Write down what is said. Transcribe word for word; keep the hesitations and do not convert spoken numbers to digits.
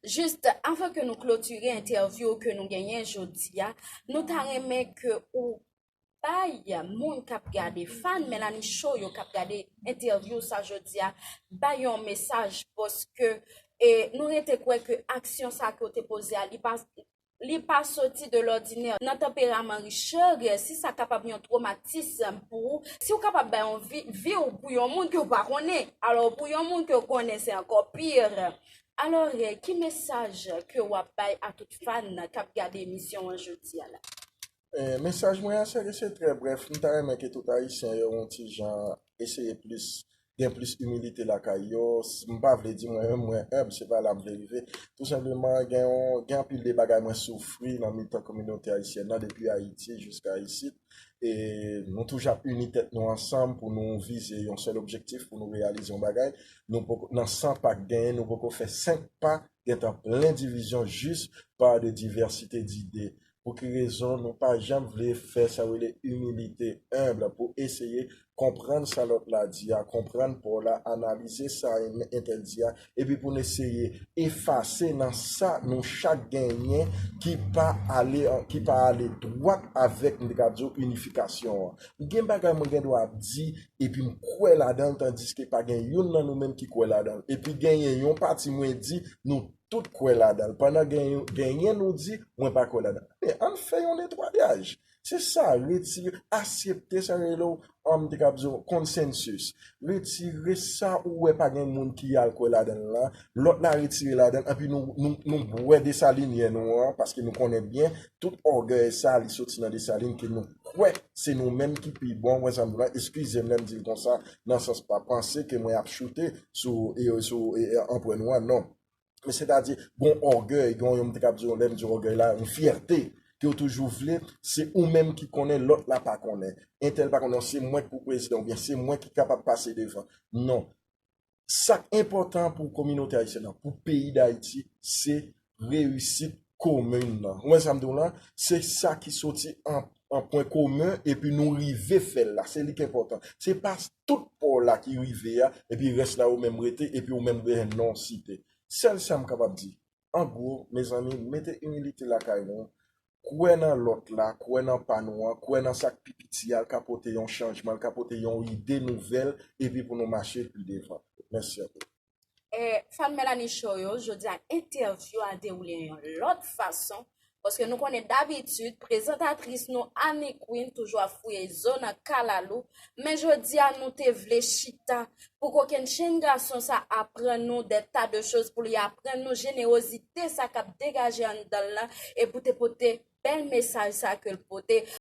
Jis avan ke nou klotire entèvyou ke nou genyen jodi a, nou ta renmen ke ou bay moun k ap gade, fan Melanie Show yo k ap gade entèvyou sa jodi a, bay yon mesaj paske e nou rete kwè ke aksyon sa ke w te poze a, li pa li pa soti de lòdinè. Nan tanperaman Richard, si sa kapab yon twomatis pou ou, si w kapab bay yon vi, vi w pou yon moun ke w pa konnen, alò pou yon moun ke w konnen se ankò pi. Alò, ki mesaj ke w ap bay a tout fan k ap gade emisyon an jodi a la? Eh, mesaj mwen an se ke se trè brèf. M ta renmen ke tout Ayisyen yo yon ti jan eseye plis gen plis imilite lakay yo. M pa vle di mwen menm mwen enb, se pa la m vle rive. Tou senpleman, gen yon gen anpil de bagay mwen soufri nan mitan kominote ayisyèn nan depi Ayiti jiska isit. E nou toujou ap ini tèt nou ansanm pou nou vize yon sèl objektif, pou nou reyalize yon bagay. Nou poko, nan san pa k genyen, nou poko fè senk pa, gentan plen divizyon jis pa de divèsite dide. Pou ki rezon nou pa janm vle fè sa yo rele imilite enb pou eseye konprann sa lòt la di a, konprann pa w la, analize sa entèl di a, epi pou n eseye efase nan sa nou chak genyen ki pa ale ki pa ale dwat avèk, m te ka di w, inifikasyon an. Gen bagay mwen gen dwa ap di epi m kwè ladan l, tandiske pa gen youn nan nou menm ki kwè ladan l. Epi genyen yon pati mwen di nou tout kwè ladan l. Pandan genyen nou di mwen pa kwè ladan l. Men ann fè yon netwayaj. Se sa, retire, aksepte sa yo rele w, m te ka di w, konsensis. Retire sa ou wè pa gen moun ki al kwè ladan l la. Lòt la retire ladan l, anpi nou, nou, nou bwè Desalinyen nou an, paske nou konnen byen, tout ògèy sa, li soti nan Desalin ke nou kwè se nou menm ki pi bon, mwen sa m di w la, eskize m lè m di l konsa, nan sans pa panse ke mwen ap choute sou, e, sou e, e, anprè nou an, non. Men sètadi, gon ògèy, gon yon m te kab di yon lè m di ògèy la, yon fyète ke w toujou vle, se ou menm ki konnen, lòt la pa konnen. Entèl pa konnen, se mwen ki pou prezidan, oubyen se mwen ki kapab pase devan. Non. Sa k enpòtan pou kominote ayisyèn nan, pou peyi Dayiti, se reyisit komin nan. Ou wè sa m di w la? Se sa ki soti an, an pwen komen, epi nou rive fè l la. Se li k enpòtan. Se pa tout pa w la ki rive a, epi rès la ou menm rete, epi ou menm gen non site. Sèl sa m kapab di. An gwo, mezanmi, mete imilite lakay nou, kwè nan lòt la, kwè nan pa nou an, kwè nan sa k pi piti a, l ka pote yon chanjman, l ka pote yon ide nouvèl, epi pou nou mache pi devan. Mèsi anpil. E, fan Melanie Show yo, jodi a entèvyou a dewoule yon lòt fason, paske nou konnen dabitid, prezantatris nou Annie Queen toujou ap fouye zo nan kalalou, men jodi a nou te vle chita pou kokennchenn gason sa aprann nou de ta de choz, pou li aprann nou jenerozite sa k ap degaje anndan l lan, e pou te pote bèl mesaj sa ke l pote.